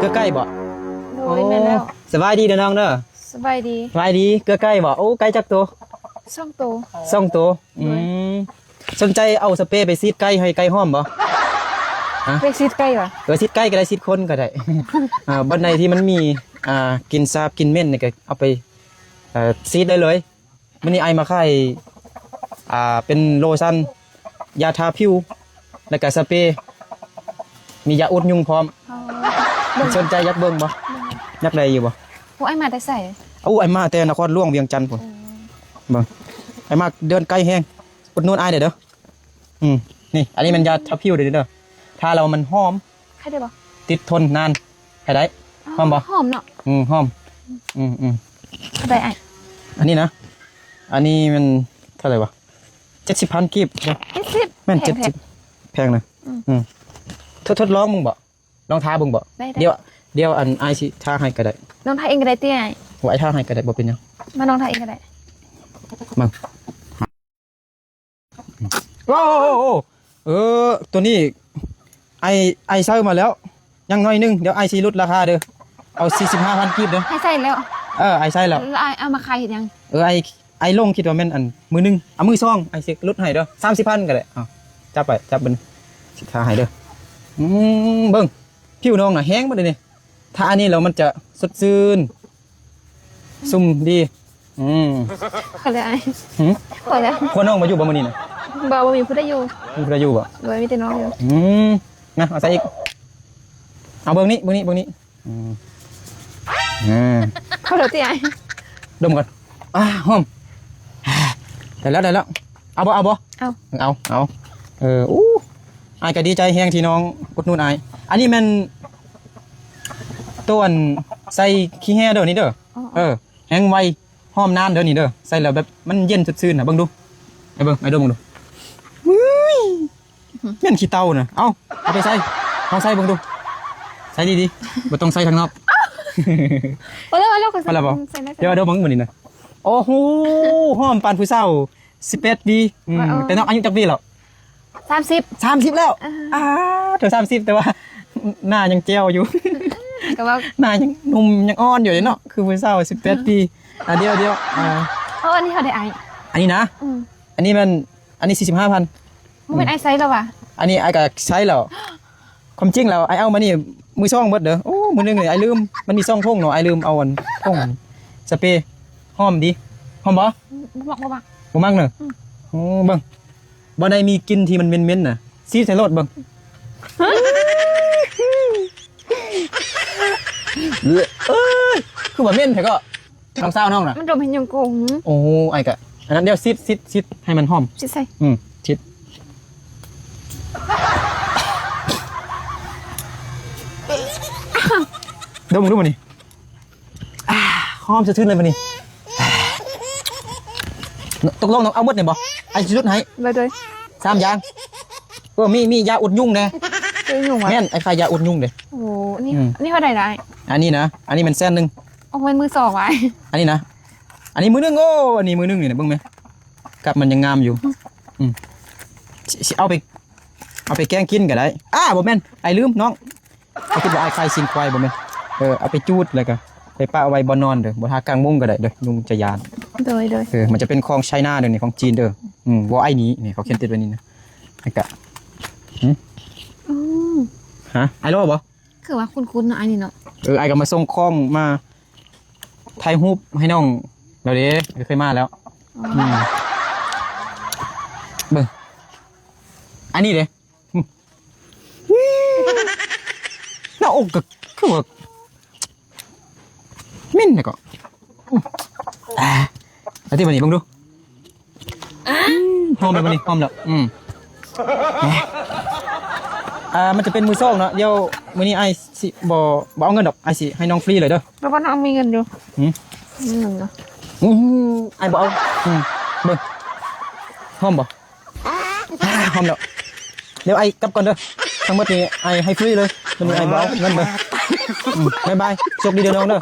ເກືອໄກ່ບໍ່? ໂດຍ ໂອ້ ແມ່ນແລ້ວ. ສະບາຍດີເດີນ້ອງເດີ. ສະບາຍດີ. ສະບາຍດີ. ເກືອໄກ່ບໍ່? ໂອ້ ໄກ່ຈັກໂຕ? ສອງໂຕ. ສອງໂຕ. ໂດຍ. ອືມ ສົນໃຈເອົາສະເປໄປສີດໄກ່ໃຫ້ໄກ່ຫອມບໍ່? ຮະ? ໄປສີດໄກ່ຫວາ? ເອີ ສີດໄກ່ກໍໄດ້ ສີດຄົນກໍໄດ້. ອ່າ ບ່ອນໃດທີ່ມັນມີ ອ່າ ກິ່ນສາບ ກິ່ນເໝັນນີ້ກໍເອົາໄປ ເອີ ສີດໄດ້ເລີຍ. ມື້ນີ້ອ້າຍມາຂາຍ ອ່າ ເປັນໂລຊັນ ຢາທາຜິວ ແລ້ວກະສະເປ ມີຢາອຸດຍຸງພ້ອມ. ອໍ ສົນໃຈຢາກເບິ່ງບໍ່? ເບິ່ງ. ຢາກໄດ້ຢູ່ບໍ່? ໂອ້ ອ້າຍມາແຕ່ໃສ? ໂອ້ ອ້າຍມາແຕ່ນະຄອນຫຼວງວຽງຈັນພຸ້ນ. ອໍ ເບິ່ງ ອ້າຍມາເດີນໄກແຮງ ອຸດໜູນອ້າຍແດ່ເດີ. ອືມ ນີ້ ອັນນີ້ແມ່ນຢາທາຜິວເດີ ທາແລ້ວມັນຫອມ. ໃຄໄດ້ບໍ່? ຕິດທົນນານ ໃຄໄດ້. ອໍ ຫອມບໍ່? ຫອມເນາະ. ອືມ ຫອມ. ອືມໆ ເທົ່າໃດອ້າຍ? ອັນນີ້ນະ ອັນນີ້ມັນເທົ່າໃດວະ? ເຈັດສິບພັນກີບ. ເຈັດສິບ? ແມ່ນ ແພງແທ້ ເຈັດສິບ ແພງນະ. ອືມ ອືມ ທົດ ທົດລອງເບິ່ງບໍ່? ລອງທາເບິ່ງບໍ່? ໄດ້ໆ ດຽວ ດຽວອັນອ້າຍຊິທາໃຫ້ກໍໄດ້. ນ້ອງທາເອງກໍໄດ້ຕິອ້າຍ? ໂອ້ ອ້າຍທາໃຫ້ກໍໄດ້ ບໍ່ເປັນຫຍັງ. ມາ ນ້ອງທາເອງກໍໄດ້. ເບິ່ງ. ໂອ້ ເອີ ໂຕນີ້ອ້າຍ ອ້າຍໃຊ້ມາແລ້ວ ຍັງໜ້ອຍໜຶ່ງ ດຽວອ້າຍຊິຫຼຸດລາຄາເດີ ເອົາສີ່ສິບຫ້າພັນກີບເດີ. ອ້າຍໃຊ້ແລ້ວ? ເອີ ອ້າຍໃຊ້ແລ້ວ. ແລ້ວອ້າຍເອົາມາຂາຍເຮັດຫຍັງ? ເອີ ອ້າຍ ອ້າຍຫຼົງ ຄິດວ່າແມ່ນອັນມືໜຶ່ງ ເອົາມືສອງ ອ້າຍຊິຫຼຸດໃຫ້ເດີ ສາມສິບພັນກໍໄດ້. ເອົາ ຈັບໄວ້ ຈັບເບິ່ງ ຊິທາໃຫ້ເດີ. ອືມ ເບິ່ງ ຜິວນ້ອງນະແຮງບັດນີ້ ທາອັນນີ້ແລ້ວມັນຈະສົດຊື່ນ ຊຸ່ມດີ. ອືມ ພໍແລ້ວອ້າຍ. ຫື? ພໍແລ້ວ. ຜົວນ້ອງມາຢູ່ບໍ່ມື້ນີ້ນະ? ບໍ່ ບໍ່ມີຜູ້ໃດຢູ່. ມີຜູ້ໃດຢູ່ບໍ່? ໂດຍ ມີແຕ່ນ້ອງຢູ່. ອືມ ນະ ເອົາໃສ່ອີກ. ເອົາເບິ່ງນີ້ ເບິ່ງນີ້ ເບິ່ງນີ້. ອືມ ອ່າ ພໍແລ້ວຕິອ້າຍ? ດົມກ່ອນ. ອ່າ ຫອມ. ໄດ້ແລ້ວ ໄດ້ແລ້ວ. ເອົາບໍ່? ເອົາບໍ່? ເອົາ ເອົາ ເອົາ. ເອີ ອູ້ ອ້າຍກໍດີໃຈແຮງທີ່ນ້ອງອຸດໜູນອ້າຍ. ອັນນີ້ແມ່ນໂຕອັນໃສ່ຂີ້ແຮ່ເດີນີ້ເດີ. ອໍ ເອີ ແຮງໄວ ຫອມນານເດີນີ້ເດີ. ໃສ່ແລ້ວແບບມັນເຢັນສົດຊື່ນນະ. ເບິ່ງດູ ໃຫ້ເບິ່ງ ໃຫ້ດົມເບິ່ງດູ. ເຮີ້ຍ ແມ່ນຂີ້ເຕົ່ານະ. ເອົາ ເອົາໄປໃສ່ ລອງໃສ່ເບິ່ງດູ. ໃສ່ດີໆ ບໍ່ຕ້ອງໃສ່ທາງນອກ. ພໍແລ້ວ ພໍແລ້ວ ຂ້ອຍໃສ່ ພໍແລ້ວບໍ່? ໃສ່ໄດ້. ດຽວເດີ ເບິ່ງມື້ນີ້ນະ. ໂອ້ໂຫ ຫອມປານຜູ້ສາວ ສິບແປດປີ. ອືມ ວ່າ ເອີ ແຕ່ນ້ອງອາຍຸຈັກປີແລ້ວ? ສາມສິບ. ສາມສິບແລ້ວ? ອ່າ ອ່າ ເຖິງສາມສິບ ແຕ່ວ່າໜ້າຍັງແຈ່ວຢູ່. ກໍວ່າໜ້າຍັງໜຸ່ມຍັງອ່ອນຢູ່ເດເນາະ ຄືຜູ້ສາວ ສິບແປດປີ. ອ່າ ດຽວ ດຽວ ອ່າ ເອົາອັນນີ້ເທົ່າໃດອ້າຍ? ອັນນີ້ນະ? ອືມ ອັນນີ້ແມ່ນ ອັນນີ້ສີ່ສິບຫ້າພັນ. ບໍ່ແມ່ນ ອືມ ອ້າຍໃຊ້ແລ້ວຫວາ? ອັນນີ້ອ້າຍກໍໃຊ້ແລ້ວ. ຄວາມຈິງແລ້ວອ້າຍເອົາມານີ້ມືສອງເບິດເດີ. ໂອ້ ມື້ໜຶ່ງນີ້ອ້າຍລືມ ມັນມີສອງຖົງເນາະ ອ້າຍລືມເອົາອັນຖົງອັນສະເປ. ຫອມດີ ຫອມບໍ່? ບໍ່ມັກ ບໍ່ມັກ ບໍ່ມັກເນາະ. ອືມ ໂອ້ ເບິ່ງ ບ່ອນໃດມີກິ່ນທີ່ມັນເໝັນໆນະ ສີດໃສ່ໂລດເບິ່ງ. ເອີຍ ຄືວ່າເໝັນແທ້ກໍ. ນ້ອງສາວນ້ອງນະ ມັນດົມເຫັນຫຍັງກົງ. ໂອ້ ອ້າຍກະ ອັນນັ້ນ ດຽວຊິດ ຊິດ ຊິດໃຫ້ມັນຫອມ. ຊິດໃສ່ ອືມ ຊິດ. ດົມເບິ່ງດູບັດນີ້. ອ່າ ຫອມສະຊື່ນເລີຍບັດນີ້. ຕົກລົງນ້ອງເອົາໝົດນີ້ບໍ່? ອ້າຍຊິຫຼຸດໃຫ້. ໄດ້ ໄດ້ ສາມຢ່າງ. ເອີ ມີ ມີຢາອຸດຍຸງແດ່. ຄືຍຸງຫວາ? ແມ່ນ ອ້າຍຂາຍຢາອຸດຍຸງເດ້. ໂອ້ ອັນນີ້ ອືມ ອັນນີ້ເທົ່າໃດລະອ້າຍ? ອັນນີ້ນະ ອັນນີ້ແມ່ນແສນໜຶ່ງ. ອອກແມ່ນມືສອງຫວາ? ອັນນີ້ນະ ອັນນີ້ມືໜຶ່ງ. ໂອ້ ອັນນີ້ມືໜຶ່ງນີ້ນະ ເບິ່ງແມະ ກັບມັນຍັງງາມຢູ່. ອືມ ຊິ ຊິເອົາໄປ ເອົາໄປແກງກິນກໍໄດ້. ອ້າ ບໍ່ແມ່ນ ອ້າຍລືມນ້ອງ. ເຂົາຄິດວ່າອ້າຍຂາຍຊີ້ນຄວາຍ ບໍ່ແມ່ນ. ເອີ ເອົາໄປຈູດ ແລ້ວກໍໄປປະໄວ້ບ່ອນນອນເດີ ບໍ່ ຖ້າກາງມຸງກໍໄດ້ເດີ ຍຸງຈະຢ້ານ. ໂດຍ ໂດຍ. ເອີ ມັນຈະເປັນຂອງໄຊນາເດີນີ້ ຂອງຈີນເດີ. ອືມ ບໍ່ ໄອ້ນີ້ ນີ້ ເຂົາຂຽນຕິດໄວ້ນີ້ນະ. ແລ້ວກໍ ຫື? ອືມ ຮະ ອ້າຍລໍບໍ່? ຄືວ່າຄຸ້ນໆເນາະ ອ້າຍນີ້ເນາະ. ເອີ ອ້າຍກໍມາສົ່ງຂອງ ມາຖ່າຍຮູບໃຫ້ນ້ອງແລ້ວເດ້ ເຄີຍມາແລ້ວ. ອໍ ອືມ ເບິ່ງ ອັນນີ້ເດ້. ໜ້າອົກກໍຄືວ່າເໝັນແທ້ກໍ. ອ່າ ເອົາຕິ ບັດນີ້ເບິ່ງດູ. ຫອມແລ້ວບັດນີ້ ຫອມແລ້ວ. ອືມ ອ່າ ມັນຈະເປັນມືສອງເນາະ. ດຽວມື້ນີ້ອ້າຍຊິບໍ່ ບໍ່ເອົາເງິນດອກ ອ້າຍຊິໃຫ້ນ້ອງຟຣີເລີຍເດີ. ແຕ່ວ່ານ້ອງມີເງິນຢູ່. ຫື? ມີເງິນຢູ່. ອືມ ອ້າຍບໍ່ເອົາ. ອືມ ເບິ່ງ ຫອມບໍ່? ອ່າ ຫອມແລ້ວ. ດຽວອ້າຍກັບກ່ອນເດີ. ທັງໝົດນີ້ອ້າຍໃຫ້ຟຣີເລີຍ. ມື້ນີ້ອ້າຍບໍ່ເອົາເງິນເດີ. ອືມ ບາຍບາຍ ໂຊກດີເດີນ້ອງເດີ.